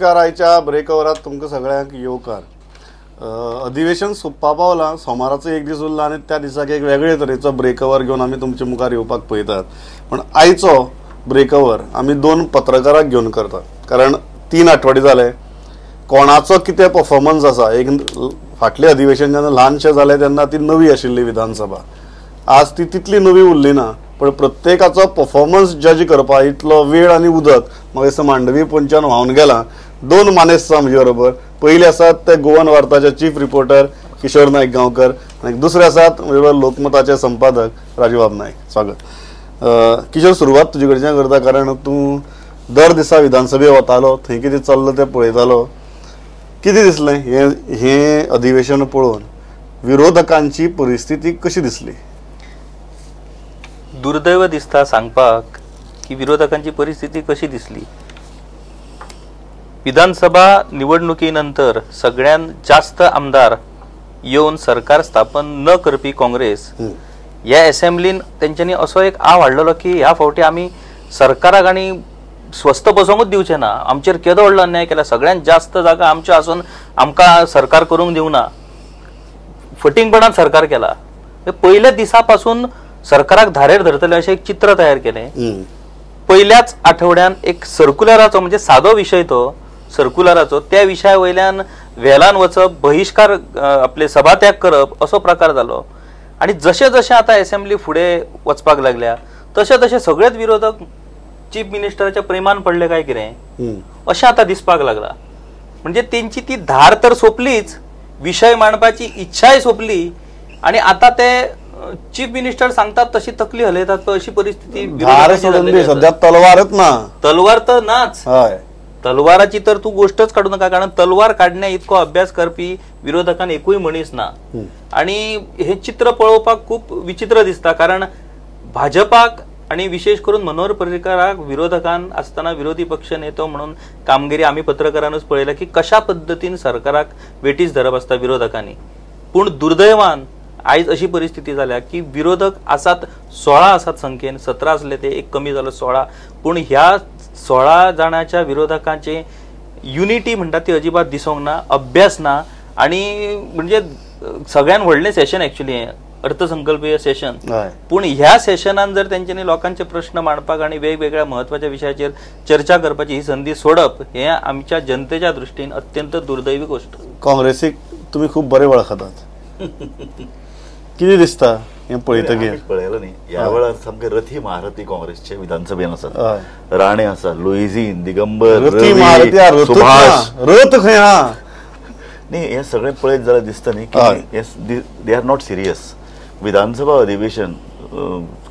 नमस्कार. आयच्या ब्रेकओवरात तुमकां सगळ्यांक येवकार. अधिवेशन सोंपपा पावलां, सोमाराचो एक दीस उरला आनी त्या दिसाक एक वेगळे तरेचो ब्रेकओवर घेवन आमी तुमच्या मुखार येवपाक पळयतात. पूण आयचो ब्रेकओवर आमी दोन पत्रकारांक घेवन करतात, कारण 3 आठवडे जाले कोणाचो कितें परफॉर्मन्स आसा. एक फाटलें अधिवेशन जेन्ना ल्हानशें जालें तेन्ना ती नवी आशिल्ली विधानसभा, आज ती तितली नवी उरली ना. पण प्रत्येकाचो परफॉर्मन्स जज करपा इतलो वेळ आनी उदक म्हाका दिसता मांडवी पंचान व्हांवन गेला. दोन मानेस्त आसा म्हजे बरोबर. पयले आसात ते गोवन वार्ताचे चीफ रिपोर्टर किशोर नायक गांवकर आनी दुसरे आसात म्हजे बरोबर लोकमताचे संपादक राजूबाब नायक. स्वागत. किशोर, सुरवात तुजे कडच्यान करता, कारण तूं दर दिसा विधानसभे वतालो, थंय कितें चल्लां तें पळयतालो. कितें दिसलें हें अधिवेशन पळोवन विरोधकांची परिस्थिती कशी दिसली? दुर्दैव दिसता सांगपाक की विरोधकांची परिस्थिती कशी दिसली. विधानसभा निवडणुकीनंतर सगळ्यात जास्त आमदार येवन सरकार स्थापन न करपी काँग्रेस ह्या असेंब्लीन तेंच्यांनी असो एक आव हाडलेलो की ह्या फावटी आमी सरकाराक आनी स्वस्त बसोवंकूच दिवचे ना, आमचेर केदो व्हडलो अन्याय केला, सगळ्यात जास्त जागा आमच्यो आसून आमकां सरकार करूंक दिवना, फटींगपणान सरकार केला. पयल्या दिसा पासून सरकाराक धारेर धरतले अशें एक चित्र तयार केलें. पयल्याच आठवड्यान एक सर्कुलराचो, म्हणजे सादो विशय तो सर्कुलराचो, त्या विशया वयल्यान वेलान वचप, बहिश्कार, आपले सभात्याग करप असो प्रकार जालो. आनी जशें जशें आतां असेंब्ली फुडें वचपाक लागल्या तशें तशें सगळेच विरोधक चीफ मिनिस्टराच्या प्रेमान पडले काय कितें अशें आतां दिसपाक लागला. म्हणजे तेंची ती धार तर सोंपलीच, विशय मांडपाची इच्छाय सोंपली आनी आतां ते चीफ मिनिस्टर सांगतात तशी तकली हलयतात अशी परिस्थिती. सध्या तलवारच ना, तलवार तर नाच, तलवाराची तर तू गोष्टच काढू नका, कारण तलवार काडण्या इतको अभ्यास करपी विरोधकान एकूय मनीस ना. आणि हे चित्र पळोवपाक खूप विचित्र दिसता, कारण भाजपाक आणि विशेष करून मनोहर पर्रीकराक विरोधकान आसतना विरोधी पक्ष नेतो म्हणून कामगिरी आमी पत्रकारानूच पळयला की कशा पद्दतीन सरकाराक वेटीस धरप आसता विरोधकांनी. पूण दुर्दैवान आयज अशी परिस्थिती जाल्या की विरोधक आसात 16 आसात संख्येन, 17 आसले ते एक कमी जालो 16, पूण ह्या 16 जाणांच्या विरोधकांचे युनिटी म्हणटा ती अजिबात दिसोंक ना, अभ्यास ना. आनी म्हणजे सगळ्यान व्हडलें सेशन एक्चुअली हें अर्थसंकल्पीय सेशन, पूण ह्या सेशनान जर तेंच्यांनी लोकांचे प्रश्न मांडपाक आनी वेगवेगळ्या म्हत्वाच्या विशयाचेर चर्चा करपाची ही संदी सोडप हें आमच्या जनतेच्या दृश्टीन अत्यंत दुर्दैवी गोष्ट. काँग्रेसीक तुमी खूब बरे वळखतात, कितें दिसता हें पळयतकीर? पळयलें न्ही ह्या वेळार सामके रथी महारथी काँग्रेसचे विधानसभेन आसात. राणे आसा, लुईझीन, दिगंबर, रथी महारथी, सुभाष, रथ खंय आहा न्ही. हें सगळें पळयत जाल्यार दिसता न्ही की they are not serious. विधानसभा अधिवेशन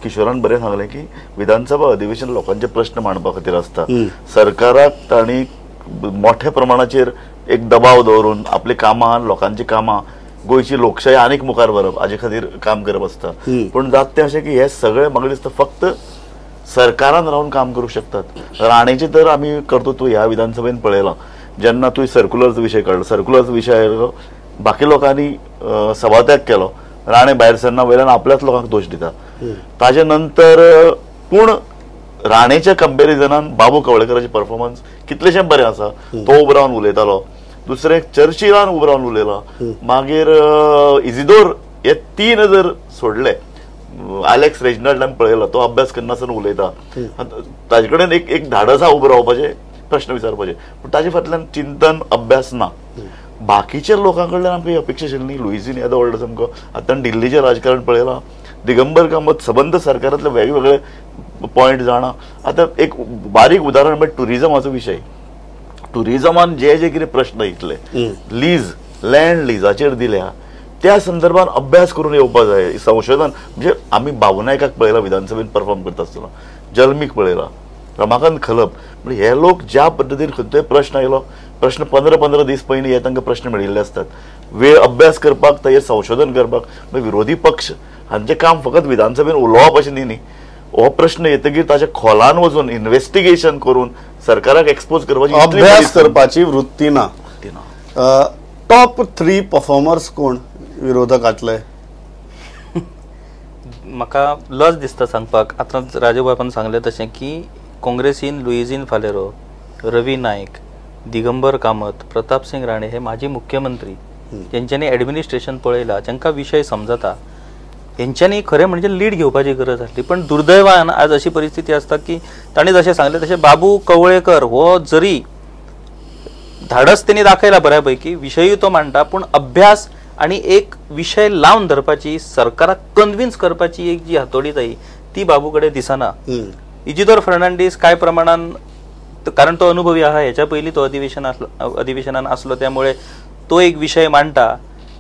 किशोरान बरें सांगलें की विधानसभा अधिवेशन लोकांचे प्रश्न मांडपा खातीर आसता. सरकाराक तांणी मोठ्या प्रमाणाचेर एक दबाव दवरून आपली कामां, लोकांची कामां, गोंयची लोकशाही आनीक मुखार व्हरप हाजे खातीर काम करप आसता. पूण जाता तें अशें की हे सगळे म्हाका दिसता फक्त सरकारान रावन काम करूंक शकतात. राणेचें तर आमी कर्तृत्व ह्या विधानसभेन पळयलां. जेन्ना तुवें सर्कुलरचो विशय काडलो, सर्कुलरचो विशय आयलो, बाकी लोकांनी सभात्याग केलो, राणे भायर सरना, वयल्यान आपल्याच लोकांक दोश दिता. ताजे नंतर पूण राणेच्या कंपेरिजनान बाबू कवळेकराचें परफॉर्मन्स कितलेशें बरें आसा. तो उबो रावन उलयतालो, दुसरें चर्चिलान उबो रावन उलयला, मागीर इजिदोर, हे 3 जर सोडले, आलेक्स रेजिनाल्डान पळयला तो अभ्यास करनासतना उलयता, ताजे कडेन एक एक धाडस आसा उबो रावपाचें, प्रश्न विचारपाचें, पूण ताजे फाटल्यान चिंतन अभ्यास ना. बाकीच्या लोकां कडल्यान आमकां अपेक्षा आशिल्ली न्ही. लुईझीन येदो व्हडलो सामको, आतां दिल्लीचें राजकारण पळयलां, दिगंबर कामत सबंद सरकारांतले वेगवेगळे पॉयंट जाणा. आतां एक बारीक उदाहरण म्हणजे टुरिजमाचो विशय. टुरिजमान जे जे कितें प्रश्न येतले, लीज, लँड लिजाचेर दिल्या त्या संदर्भात अभ्यास करून येवपा जाय, संशोधन. म्हणजे आमी बाबू नायकाक पळयला विधानसभेन परफॉर्म करता आसतना, जल्मीक पळयला, रमाकांत खलप, म्हणजे हे लोक ज्या पद्दतीन खंयचोय प्रश्न आयलो, प्रश्न 15-15 दीस पयलीं हे तांकां प्रश्न मेळिल्ले आसतात, वेळ अभ्यास करपाक, ताचेर संशोधन करपाक. म्हणजे विरोधी पक्ष हांचें काम फकत विधानसभेन उलोवप अशें न्ही न्ही, हो प्रश्न येतकीर ताच्या खोलान वचून इन्व्हेस्टिगेशन करून सरकाराक एक्सपोज करपाची, अभ्यास करपाची वृत्ती ना. टॉप 3 परफॉर्मर्स कोण विरोधकांतले? म्हाका लज दिसता सांगपाक. आतां राजूबाबान सांगलें तशें की काँग्रेसीन लुईझीन फालेरो, रवी नायक दिगंबर कामत, प्रतापसिंग राणे हे माजी मुख्यमंत्री जेंच्यांनी एडमिनिस्ट्रेशन पळयला, जांकां विशय समजता, हेंच्यांनी खरें म्हणजे लीड घेवपाची गरज आसली. पण दुर्दैवान आज अशी परिस्थिती आसता की तांणी जशें सांगलें तशें बाबू कवळेकर हो जरी धाडस तेणी दाखयला बऱ्या पैकी, विशयूय तो मांडटा, पूण अभ्यास आणि एक विशय लावन धरपाची, सरकाराक कन्विन्स करपाची एक जी हातोडी जाय ती बाबू कडेन दिसना. इजिदोर फर्नांडीस काय प्रमाणान, कारण तो अनुभवी आहा, ह्याच्या पयलीं तो अधिवेशनान आसलो, त्यामुळे तो एक विशय मांडटा.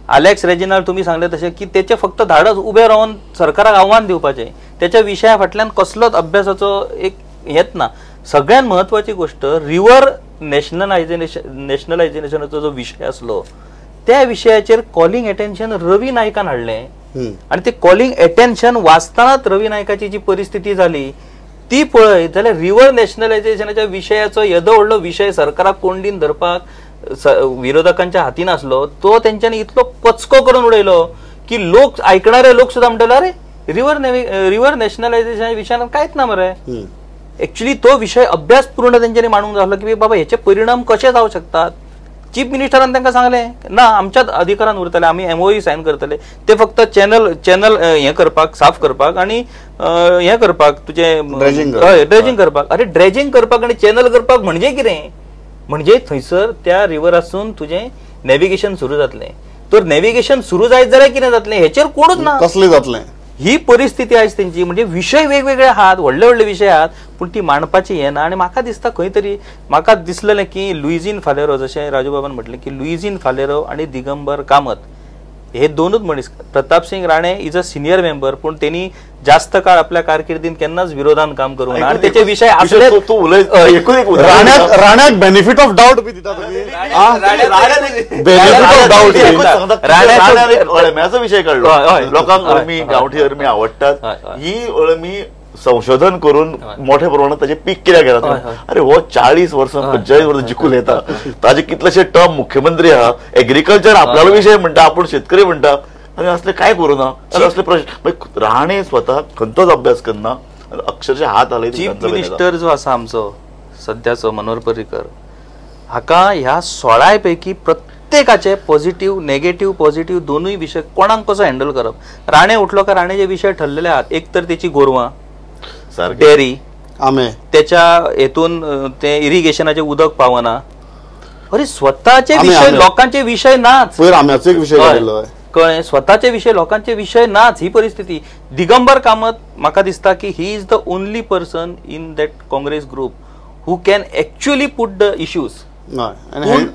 आलेक्स रेजिनाल्ड तुम्ही सांगले तशें की तेचे फक्त धाडस उबे रावन सरकाराक आव्हान दिवपाचें, त्याच्या विशया फाटल्यान कसलोच अभ्यासाचो एक हेच ना. सगळ्यात म्हत्वाची गोष्ट रिवर नॅशनलायझेशनाचो जो विशय आसलो त्या विशयाचेर कॉलिंग अटेन्शन रवी नायकान हाडलें आनी ते कॉलिंग अटेन्शन वाचतानाच रवी नायकाची जी परिस्थिती जाली ती पळयत जाल्यार रिवर नॅशनलायझेशनाच्या विशयाचो येदो व्हडलो विशय सरकाराक कोंडीन धरपाक विरोधकांच्या हातीन आसलो तो तेंच्यांनी इतलो पचको करून उडयलो की लोक आयकणारे लोक सुद्दां म्हणटले अरे रिवर नॅशनलायझेशनाच्या विशयान कांयच ना मरे. एक्चुअली तो विशय अभ्यास पूर्ण तेंच्यांनी मांडूंक जाय आसलो की बाबा हेचे परिणाम कशे जावं शकतात. चीफ मिनिस्टरान तांकां सांगलें ना आमच्याच अधिकारान उरतले, आमी एमओयू सायन करतले, ते फक्त चॅनल चॅनल हें करपाक, साफ करपाक आनी हें करपाक तुजें ड्रेजिंग करपाक. अरे ड्रेजिंग करपाक आनी चॅनल करपाक म्हणजे कितें, म्हणजे थंयसर त्या रिवरासून तुजें नॅविगेशन सुरू जातलें. तर नॅविगेशन सुरू जायत जाल्यार कितें जातलें हेचेर कोणूच ना, कसलें जातलें. ही परिस्थिती आयज तेंची, म्हणजे विशय वेगवेगळे आहात, व्हडले व्हडले विशय आहात, पूण ती मांडपाची हें ना. आनी म्हाका दिसता खंय तरी म्हाका दिसलेलें की लुइझीन फालेरो, जशें राजूबाबान म्हटलें की लुइझीन फालेरो आनी दिगंबर कामत हे दोनूच मनीस, Pratapsingh Rane is a senior member, पूण तेणी जास्त काळ आपल्या कारकिर्दीन केन्नाच विरोधान काम करूंक ना आनी तेचे विशय आसले. राण्याक बेनिफिट ऑफ डावट बी दिता तुमी, अळम्याचो विशय काडलो, लोकांक अळमी, गांवठी अळमी आवडटात, ही अळमी संशोधन करून मोठ्या प्रमाणात ताजे पीक कित्याक घेता. अरे हो 40 वर्सां 45 वर्सां जिखून येता, ताजे कितलेशे टर्म मुख्यमंत्री आहा, एग्रीकल्चर आपल्यालो विशय म्हणटा, आपूण शेतकरी म्हणटा, आनी असले काय करूं ना, असले प्रश्न. राणे स्वतः खंयचोच अभ्यास करना, अक्षरशः हात हालयत. चीफ मिनिस्टर जो आसा आमचो सद्याचो मनोहर पर्रीकर, हाका ह्या 16 पैकी प्रत्येकाचे पॉझिटिव्ह नेगेटिव्ह पॉझिटिव्ह दोनूय विशय कोणाक कसो हँडल करप. राणे उठलो काय राणे जे विशय ठरलेले आहात, एक तर तेची गोरवां, डेअरी, आमे, त्याच्या हेतून ते इरिगेशनाचे उदक पावना. अरे स्वतःचे विशय लोकांचे विशय नाच, आम्याचो एक विशय कळ्ळें, स्वतःचे विशय लोकांचे विशय नाच, ही परिस्थिती. दिगंबर कामत म्हाका दिसता की he is the only person in that Congress group who can actually put the issues.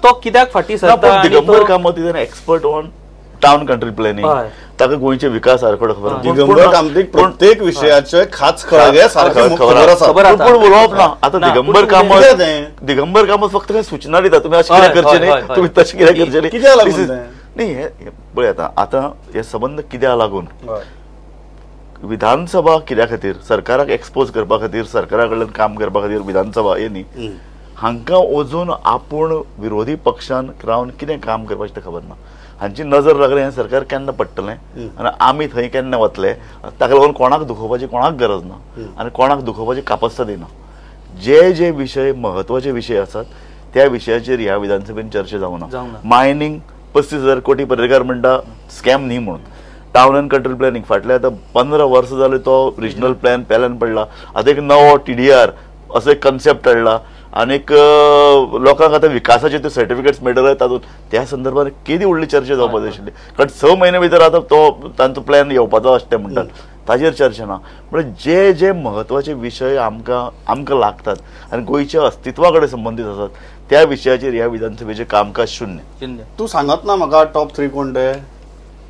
तो कित्याक फाटी सरता? Digambar Kamat is an expert on town country planning, ताका गोंयचे विकास आरखडो खबर, दिगंबर कामतीक प्रत्येक विशयाचे खाच खळगे सारखे खबर आसा, पूण उलोवप ना. आतां दिगंबर कामत, दिगंबर कामत फक्त काय सूचना दिता, तुमी अशें कितें करचें न्ही, तुमी तशें कितें करचें न्ही, कित्याक लागून न्ही. हे पळय आतां, आतां हे संबंद कित्याक लागून विधानसभा कित्या खातीर, सरकाराक एक्सपोज करपा खातीर, सरकारा कडल्यान काम करपा खातीर विधानसभा हे न्ही, हांकां अजून आपूण विरोधी पक्षान रावन कितें काम करपाचें तें खबर ना. हांची नजर लागली हें सरकार केन्ना पडटलें आनी आमी थंय केन्ना वतले, ताका लागून कोणाक दुखोवपाची कोणाक गरज ना आनी कोणाक दुखोवपाची कापस्तादी ना. जे जे विशय म्हत्वाचे विशय आसात त्या विशयाचेर ह्या विधानसभेन चर्चा जावना. मायनींग 35,000 कोटी पर्रीकार म्हणटा स्कॅम न्ही म्हणून, टावन अँड कंट्री प्लॅनिंग फाटले आतां 15 वर्सां जाले तो रिजनल प्लॅन पेल्यान पडला, आतां एक नवो TDR असो एक कन्सेप्ट हाडला आनीक लोकांक आतां विकासाचे ते सर्टिफिकेट्स मेळटले, तातूंत त्या संदर्भात केदी व्हडली चर्चा जावपाक जाय आशिल्ली, कारण 6 म्हयने भितर आतां तो तांचो प्लॅन येवपाचो आसता म्हणटात, ताजेर चर्चा ना. म्हणजे जे जे म्हत्वाचे विशय आमकां आमकां लागतात आनी गोंयच्या अस्तित्वा कडेन संबंदीत आसात त्या विशयाचेर ह्या विधानसभेचें कामकाज शून्य. तूं सांगत ना म्हाका टॉप 3 कोण ते?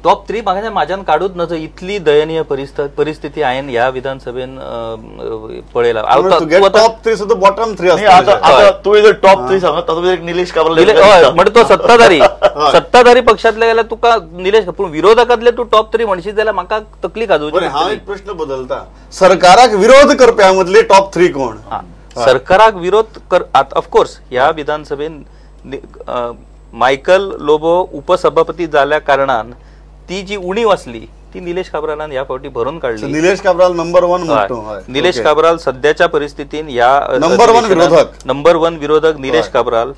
टॉप 3 म्हाका म्हाज्यान काडूच नजो, इतली दयनीय परिस्थिती हांवें ह्या विधानसभेन पळयला. टॉप 3 सुद्दां बॉटम 3 आसता. आतां तुवें जर टॉप 3 सांगत तातूंत एक निलेश काब्राल, म्हणजे तो सत्ताधारी सत्ताधारी पक्षांतले जाल्यार तुका निलेश, पूण विरोधकांतले तूं टॉप 3 म्हणशीत जाल्यार म्हाका तकली खाजोवची. हांव एक प्रश्न बदलता, सरकाराक विरोध करप्यां मदले टॉप 3 कोण? सरकाराक विरोध कर, ऑफकोर्स ह्या विधानसभेन मायकल लोबो उपसभापती जाल्या कारणान ती जी उणीव आसली ती निलेश काब्रालान ह्या फावटी भरून काडली. निलेश काब्राल नंबर 1 म्हणतो. निलेश काब्राल सध्याच्या परिस्थितीन ह्या नंबर 1 विरोधक, नंबर 1 विरोधक निलेश काब्राल.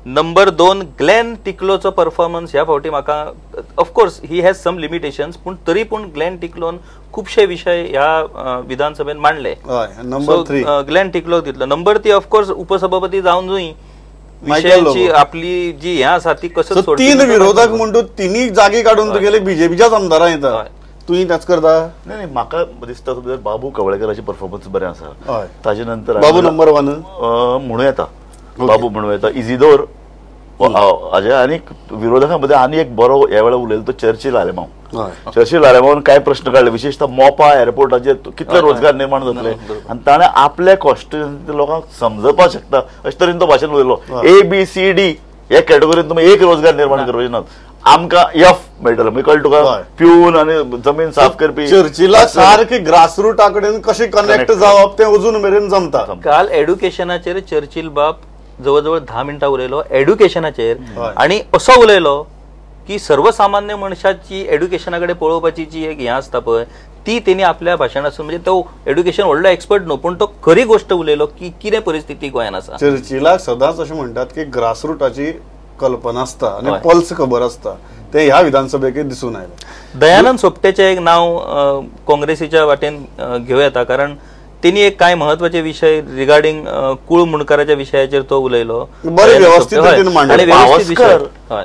नंबर 2 ग्लॅन टिकलोचो परफॉर्मन्स ह्या फावटी म्हाका, of course he has some limitations, पूण तरी पूण ग्लॅन टिकलोन खुबशे विशय ह्या विधानसभेन मांडले. नंबर 3 ग्लॅन टिकलोक दितलो. नंबर 3 ऑफकोर्स उपसभापती जावनूय विशयाची आपली जी हें आसा ती कसं 3 विरोधक म्हणटू तिन्ही जागी काडून तुगेले बीजेपीच्याच आमदारां येता, तुवें त्याच करता. नाही म्हाका दिसता बाबू कवळेकराचे परफॉर्मन्स बरें आसा. ताजे नंतर बाबू नंबर 1 म्हणू येता, बाबू म्हणू येता, इजिदोर अजय आनी विरोधकां मध्ये आनी एक बरो ह्या वेळार उलयलो तो चर्चिल आलेमांव. चर्चिल आलेमांवान काय प्रश्न काडले, विशेषतः मोपा एअरपोर्टाचेर कितले रोजगार निर्माण जातले आनी ताणें आपल्या कॉन्स्टिट्युएन्सी लोकांक समजपाक शकता अशे तरेन तो भाशण उलयलो. ए बी सी डी ह्या कॅटेगोरीन तुमी एक रोजगार निर्माण करपाचे नात, आमकां एफ मेळटलो म्हणजे कळटा तुका, प्यून आनी जमीन साफ करपी. चर्चिला सारखे ग्रासरूटा कडेन कशें कनेक्ट जावप तें अजून मेरेन जमता. काल एड्युकेशनाचेर चर्चिल बाब जवळ जवळ 10 मिनटां उलयलो एड्युकेशनाचेर, आनी असो उलयलो की सर्वसामान्य मनशाची एड्युकेशना कडेन पळोवपाची जी एक हें आसता पळय ती तेणी आपल्या भाशणासून, म्हणजे तो एड्युकेशन व्हडलो एक्सपर्ट न्हू पूण तो खरी गोश्ट उलयलो की कितें परिस्थिती गोंयान आसा. चर्चिलाक सदांच अशें म्हणटात की ग्रासरुटाची कल्पना आसता आनी पल्स खबर आसता, ते ह्या विधानसभेक दिसून आयलें. दयानंद सोपटेचें एक नांव काँग्रेसीच्या वाटेन घेवं येता, कारण तेणी एक कांय महत्वाचे विशय रिगार्डिंग कुळ मुंडकाराच्या विशयाचेर तो उलयलो, बरें व्यवस्थीत रितीन मांडलो.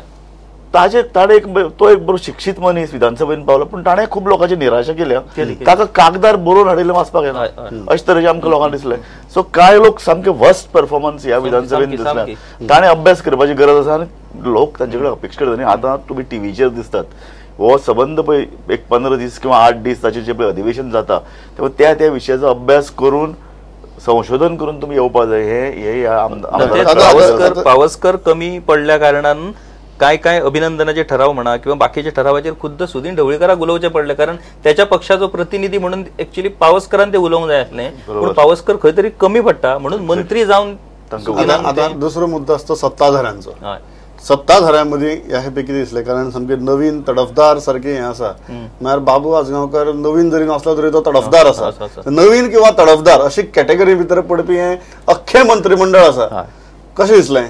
ताजे ताणें एक तो एक बरो शिक्षीत मनीस विधानसभेन पावलो, पूण ताणें खूब लोकांची निराशा केल्या, ताका कागदार बरोवन हाडिल्लें वाचपाक येना अशे तरेचें आमकां लोकांक दिसलें. सो कांय लोक सामके वर्स्ट परफॉर्मन्स ह्या विधानसभेन दिसले. ताणें अभ्यास करपाची गरज आसा आनी लोक तांचे कडेन अपेक्षा करता. आनी आतां तुमी टिवीचेर दिसतात हो सबंद पळय एक 15 दीस किंवा 8 दीस ताचें जें पळय अधिवेशन जाता तेन्ना त्या त्या विशयाचो अभ्यास करून संशोधन करून तुमी येवपा जाय. हे ह्या पावसकर कमी पडल्या कारणान काय काय अभिनंदनाचे ठराव म्हणा किंवा बाकीच्या ठरावाचेर खुद्द सुदीन ढवळीकराक उलोवचें पडलें, कारण त्याच्या पक्षाचो प्रतिनिधी म्हणून एक्चुअली पावसकरान ते उलोवंक जाय आसलें, पूण पावसकर खंय तरी कमी पडटा म्हणून मंत्री जावन. आतां दुसरो मुद्दो आसता सत्ताधाऱ्यांचो. सत्ताधाऱ्यांमदीं ह्या खेपे कितें दिसलें, कारण सामकें नवीन तडफदार सारकें हें आसा, म्हळ्यार बाबू आजगांवकर नवीन जरी नासलो तरी तो तडफदार आसा. नवीन किंवा तडफदार अशी कॅटेगरी भितर पडपी हें अख्खें मंत्रीमंडळ आसा, कशें दिसलें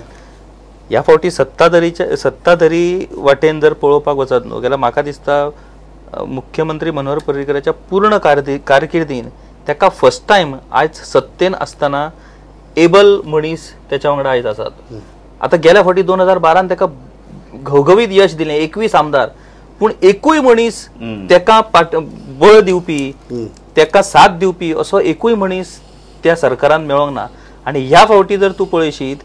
ह्या फावटी? सत्ताधारी वाटेन जर पळोवपाक वचत न्हू जाल्यार म्हाका दिसता मुख्यमंत्री मनोहर पर्रीकराच्या पूर्ण कारकिर्दीन ताका फर्स्ट टायम आयज सत्तेन आसतना एबल मनीस त्याच्या वांगडा आयज आसात. आतां गेल्या फावटी 2012 ताका घवघवीत यश दिलें, 21 आमदार, पूण एकूय मनीस ताका बळ दिवपी, ताका साथ दिवपी असो एकूय मनीस त्या सरकारान मेळोंक ना. आनी ह्या फावटी जर तूं पळयशीत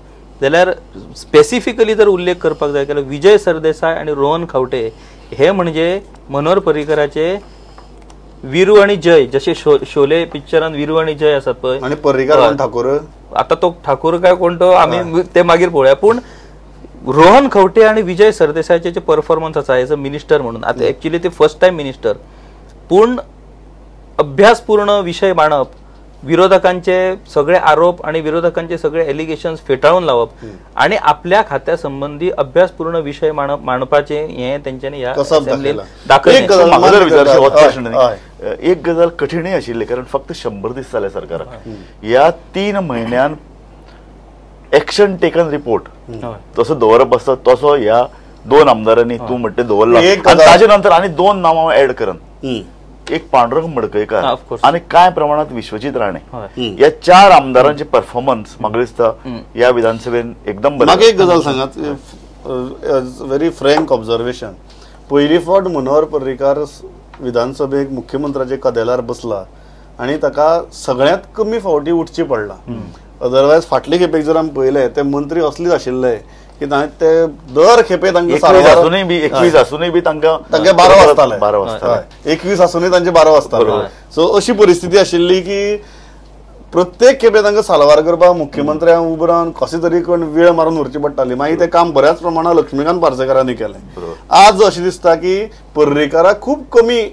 जाल्यार स्पेसिफिकली जर उल्लेख करपाक जाय जाल्यार विजय सरदेसाय आनी रोहन खावटे हे म्हणजे मनोहर पर्रीकराचे विरू आनी जय, जशे शोले पिक्चरान विरू आनी जय आसात पळय, आनी पर्रीकर ठाकूर, आतां तो ठाकूर काय कोण तो आमी ते मागीर पळोवया, पूण रोहन खवटे आनी विजय सरदेसायाचे जे परफॉर्मन्स आसा एज अ मिनिस्टर म्हणून, आतां एक्चुअली ते फर्स्ट टायम मिनिस्टर, पूण अभ्यासपूर्ण विशय मांडप, विरोधकांचे सगळे आरोप आणि विरोधकांचे सगळे एलिगेशन्स फेटाळून लावप आणि आपल्या खात्या संबंधी अभ्यासपूर्ण विशय मांडपाचे हे तेंच्यांनी ह्या असेंब्लीन दाखयलें. एक गजाल कठीणय आशिल्ली, कारण फक्त 100 दीस जाले सरकाराक. ह्या 3 म्हयन्यान एक्शन टेकन रिपोर्ट तसो दवरप आसता तसो ह्या 2 आमदारांनी तूं म्हणटे दवरला. ताजे नंतर आनी 2 नांवां हांव एड करन, एक पांडुरंग मडकयकार आनी कांय प्रमाणात विश्वजीत राणे. ह्या 4 आमदारांचे परफॉर्मन्स म्हाका दिसता ह्या विधानसभेन एकदम बरें. म्हाका एक गजाल सांगात, व्हेरी फ्रँक ऑब्जर्वेशन, पयली फावट मनोहर पर्रीकार विधानसभेक मुख्यमंत्र्याच्या कदेलार बसला आनी ताका सगळ्यांत कमी फावटी उठची पडला. अदरवायज फाटले खेपेक जर आमी पळयलें ते मंत्री असलेच आशिल्ले की ते दर खेपे तांकां 21 आसूनय बी तांकां 12 वाजताले, 12 वाजताले, 21 आसूनय तांचे 12 वाजताले. सो अशी परिस्थिती आशिल्ली की प्रत्येक खेपे तांकां साल्वार करपाक मुख्यमंत्र्यांक उबो रावन कशें तरी करून वेळ मारून व्हरची पडटाली. मागीर तें काम बऱ्याच प्रमाणात लक्ष्मीकांत पार्सेकारांनी केलें. आज अशें दिसता की पर्रीकाराक खूब कमी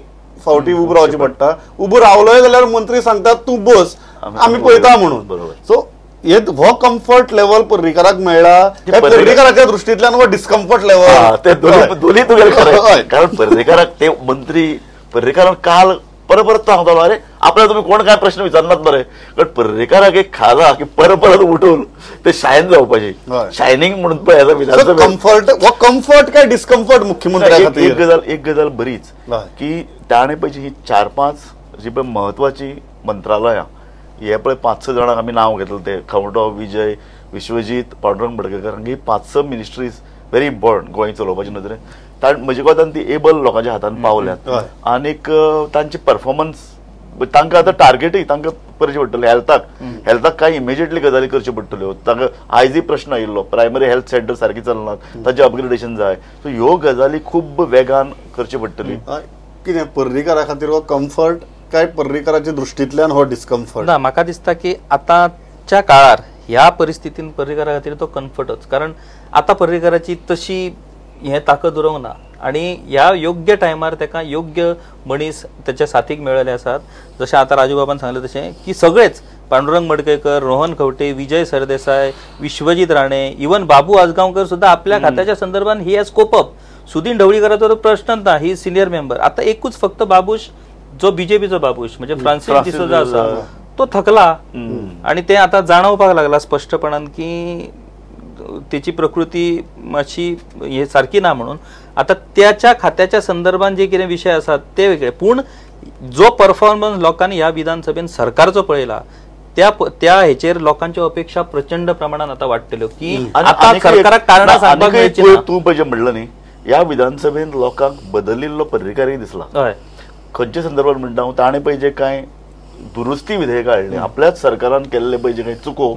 फावटी उबो रावची पडटा. उबो रावलोय जाल्यार मंत्री सांगतात तूं बस आमी पळयता म्हणून. सो हो कम्फर्ट लेवल पर्रीकाराक मेळ्ळा, पर्रीकाराच्या दृष्टींतल्यान हो डिस्कम्फर्ट लेवल. ते दोन्ही तुगेले खरें, कारण पर्रीकाराक ते मंत्री पर्रीकारान काल परत परत तो सांगतालो अरे आपल्याला तुम्ही कोण काय प्रश्न विचारनात बरे, कारण पर्रीकाराक एक खाला की परत परत उठून ते शायन जावपाची, शायनिंग म्हणून पळय विधानसभा कम्फर्ट वा कम्फर्ट काय डिस्कम्फर्ट मुख्यमंत्र्या खातीर. एक गजाल बरीच की ताणें पळय ही 4-5 जी पळय म्हत्वाची मंत्रालयां हे पळय 5-6 जाणांक आमी नांव घेतलें ते खंवटो, विजय, विश्वजीत, पांडुरंग मडकयकर, ही 5-6 मिनिस्ट्रीज व्हेरी इम्पॉर्टंट गोंय चलोवपाच्या नदरेन. म्हजे कोतान ती एबल लोकांच्या हातान पावल्यात आनीक तांचे परफॉर्मन्स तांकां आतां टार्गेटय तांकां करचें पडटलें. हेल्थाक कांय इमिजिएटली गजाली करच्यो पडटल्यो. तांकां आयजय प्रश्न आयिल्लो प्रायमरी हेल्थ सेंटर सारकी चलनात, तांचें अपग्रेडेशन जाय. सो ह्यो गजाली खूब वेगान करच्यो पडटली. कितें पर्रीकारा खातीर हो कम्फर्ट काय पर्रीकाराच्या दृश्टींतल्यान हो डिस्कम्फर्ट? ना, म्हाका दिसता की आतांच्या काळार ह्या परिस्थितीन पर्रीकारा खातीर तो कम्फर्टच, कारण आतां पर्रीकाराची तशी हें ताकद उरोंक ना आनी ह्या योग्य टायमार ताका योग्य मनीस त्याच्या साथीक मेळ्ळेले आसात. जशें आतां राजू बाबान सांगलें तशें की सगळेच पांडुरंग मडकयकर, रोहन खंवटे, विजय सरदेसाय, विश्वजीत राणे, इवन बाबू आजगांवकर सुद्दां आपल्या खात्याच्या संदर्भात he has cope up. Sudin ढवळीकराचो तर प्रश्नच ना, ही सिनियर मेंबर. आतां एकूच फक्त बाबूश जो बीजेपीचो बाबूश म्हणजे फ्रांसीस डिसोजा आसा तो थकला आनी ते आतां जाणवपाक लागला स्पश्टपणान की त्याची प्रकृती मातशी हे सारकी ना म्हणून. आतां त्याच्या खात्याच्या संदर्भात जे कितें विशय आसात ते वेगळे, पूण जो परफॉर्मन्स लोकांनी ह्या विधानसभेन सरकारचो पळयला त्या त्या हेचेर लोकांच्यो अपेक्षा प्रचंड प्रमाणात आतां वाडटल्यो की आतां सरकाराक कारणां सांगपाक मेळची ना. तूं पळय म्हणलं न्ही, ह्या विधानसभेन लोकांक बदलिल्लो पर्रीकारय दिसला. खंयच्या संदर्भात म्हणटा हांव, ताणें पळय जे कांय दुरुस्ती विधेयकां हाडली आपल्याच सरकारान केल्ले पळय जे कांय चुको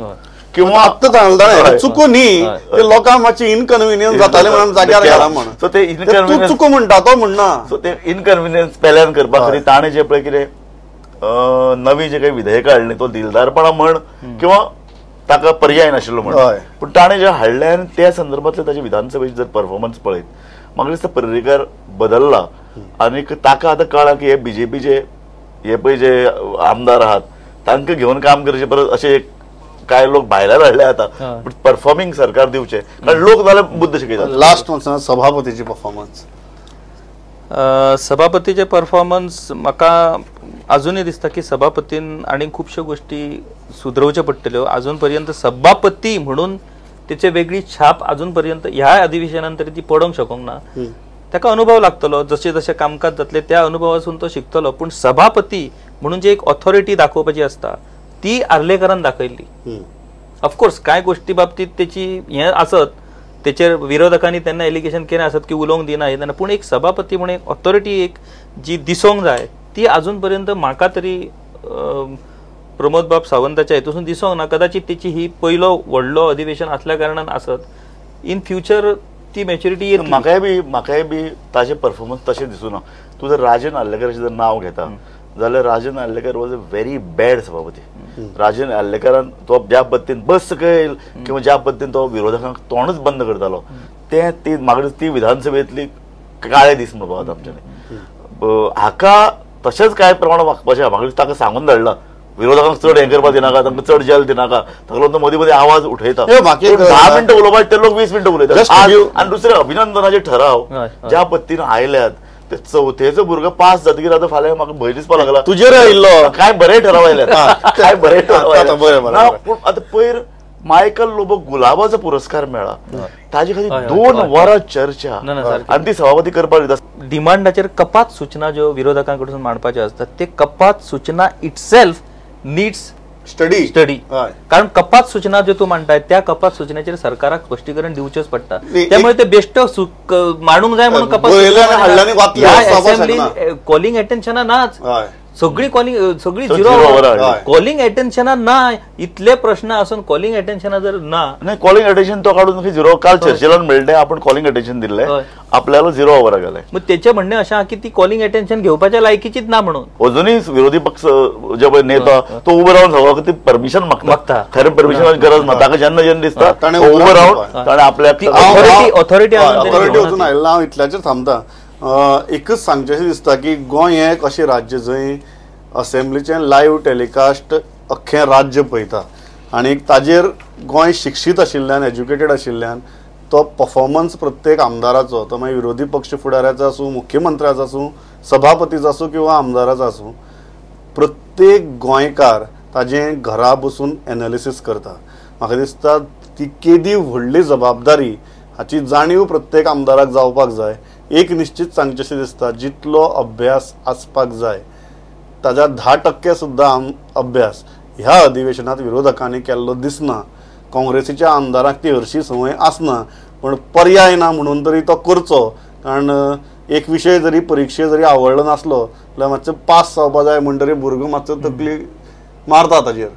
किंवा आत्तां चुको न्ही ते लोकांक मातशी इनकन्विनियन्स जाताले म्हणून जाग्यार घाला म्हण, सो ते इनकन्विनियन्स चुको म्हणटा तो म्हणना. सो ते इनकन्विनियन्स पेल्यान करपा खातीर ताणें जे पळय कितें नवी जे काही विधेयकां हाडली तो दिलदारपणा म्हण किंवा ताका पर्याय नाशिल्लो म्हण, पूण ताणें जे हाडलें आनी त्या संदर्भांतले ताजे विधानसभेचे जर परफॉर्मन्स पळयत म्हाका दिसता पर्रीकार बदल्ला आनीक ताका आतां कळ्ळां की हे बीजेपीचे हे पळय जे आमदार आहात तांकां घेवन काम करचे परत अशें एक काय लोक भायल्यान हाडले आतां परफॉर्मिंग सरकार दिवचे, कारण लोक जाल्यार बुद्द शिकयतात. लास्ट सभापतीची परफॉर्मन्स, सभापतीचे परफॉर्मन्स म्हाका अजूनय दिसता की सभापतीन आनी खुबश्यो गोश्टी सुदरोवच्यो पडटल्यो. अजून पर्यंत सभापती म्हणून तेचे वेगळी छाप अजून पर्यंत ह्या अधिवेशनान तरी ती पडोंक शकूंक ना. ताका अनुभव लागतलो, जशें जशें कामकाज जातलें त्या अनुभवासून तो शिकतलो, पूण सभापती म्हणून जी एक ऑथॉरिटी दाखोवपाची आसता ती आर्लेकरान दाखयल्ली. ऑफकोर्स कांय गोश्टी बाबतीत तेची हें आसत, तेचेर विरोधकांनी तेन्ना एलिगेशन केलें आसत की उलोवंक दिना हे तेन्ना, पूण एक सभापती म्हणून एक ऑथॉरिटी एक जी दिसोंक जाय ती अजून पर्यंत म्हाका तरी प्रमोद बाब सावंताच्या हेतून दिसोंक ना. कदाचित तेची ही पयलो व्हडलो अधिवेशन आसल्या कारणान आसत, इन फ्युचर ती मॅच्युरिटी येतली. म्हाकाय बी ताजे परफॉर्मन्स तशें दिसूना. तूं जर राजन आर्लेकराचें जर नांव घेता जाल्यार Rajan Arlekar was a very bad सभापती. राजन आर्लेकरान तो ज्या पद्दतीन बस सकयल किंवा ज्या पद्दतीन तो विरोधकांक तोंडच बंद करतालो ते ती म्हाका ती विधानसभेतली काळे दीस म्हणपाक आमच्यानी. हाका तशेंच कांय प्रमाण वागपाचें म्हाका ताका सांगून धाडला विरोधकांक चड हें करपाक दिनाका, तांकां चड जेल दिनाका, ताका लागून मदीं मदीं आवाज उठयता. 10 मिनटां उलोवपाक ते लोक 20 मिनटां उलयतात. आनी दुसरे अभिनंदनाचे ठराव ज्या पद्दतीन आयल्यात ते चवथेचो भुरगो पास जातकीर आतां फाल्यां म्हाका भंय दिसपाक लागला. तुजेर आयिल्लो काय बरे ठराव आयल्यात, काय बरे ठराव आयल्यात. पूण आतां पयर मायकल लोबो गुलाबाचो पुरस्कार मेळ्ळा ताजे खातीर 2 वरां चर्चा आनी ती सभापती करपाक दिता. डिमांडाचेर कपात सूचना ज्यो विरोधकां कडसून मांडपाच्यो आसतात ते कपात सूचना इटसेल्फ नीड्स स्टडी, कारण कपात सूचना ज्यो तूं मांडटाय त्या कपात सूचनेचेर सरकाराक स्पश्टीकरण दिवचेंच पडटा. त्यामुळे ते बेश्ट मांडूंक जाय म्हणून कपात कॉलिंग अटेन्शना नाच, सगळी कॉलिंग सगळी झिरो कॉलिंग अटेन्शना ना. इतले प्रश्न असून कॉलिंग अटेन्शना जर ना, नाही कॉलिंग अटेन्शन तो काडून झिरो. काल चर्चेलान मेळ्ळें आपण कॉलिंग अटेन्शन दिल्लें आपल्याला झिरो ओवरा गेले. मग तेचे म्हणणें अशें की ती कॉलिंग अटेन्शन घेवपाच्या लायकीचीच ना म्हणून अजूनय विरोधी पक्ष जे पळय नेता तो उबो रावन सगळो परमिशन मागता. खरें परमिशनाची गरज ना, ताका जेन्ना जेन्ना दिसता उबो रावन ताणें आपल्याक ऑथॉरिटी वचून आयिल्लो. हांव इतल्याचेर थांबता. एकच सांगचें अशें दिसता की गोंय हें एक अशें राज्य जंय असेंब्लीचें लायव्ह टेलिकास्ट अख्खें राज्य पळयता आनी ताजेर गोंय शिक्षीत आशिल्ल्यान, एज्युकेटेड आशिल्ल्यान तो परफॉर्मन्स प्रत्येक आमदाराचो, तो मागीर विरोधी पक्ष फुडाऱ्याचो आसूं, मुख्यमंत्र्याचो आसूं, सभापतीचो आसूं किंवा आमदाराचो आसूं, प्रत्येक गोंयकार ताजें घरा बसून एनालिसीस करता. म्हाका दिसता ती केदी व्हडली जबाबदारी हाची जाणीव प्रत्येक आमदाराक जावपाक जाय. एक निश्चित सांगचें दिसता, जितलो अभ्यास आसपाक जाय ताज्या 10% सुद्दां अभ्यास ह्या अधिवेशनात विरोधकांनी केल्लो दिसना. काँग्रेसीच्या आमदाराक ती हरशी संवय आसना, पण पर्याय ना म्हणून तरी तो करचो. कारण एक विशय जरी परिक्षे जरी आवडलो नासलो जाल्यार मातसो पास जावपा जाय म्हण तरी भुरगो मातसो तकली मारता ताजेर,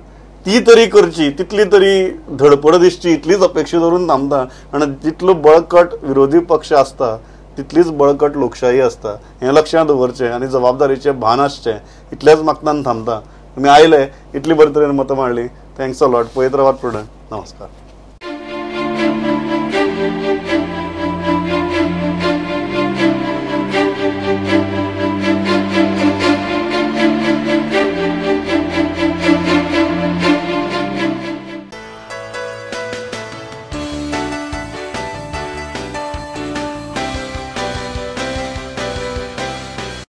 ती तरी करची, तितली तरी धडपड दिसची, इतलीच अपेक्षा धरून थांबता. आनी जितलो बळकट विरोधी पक्ष आसता तितलीच बळकट लोकशाही आसता हें लक्षांत दवरचें आनी जबाबदारीचें भान आसचें, इतलेंच मागतान थांबता. तुमी आयले, इतली बरे तरेन मतां मांडली, thanks a lot. पळयत रावात प्रुडंट. नमस्कार.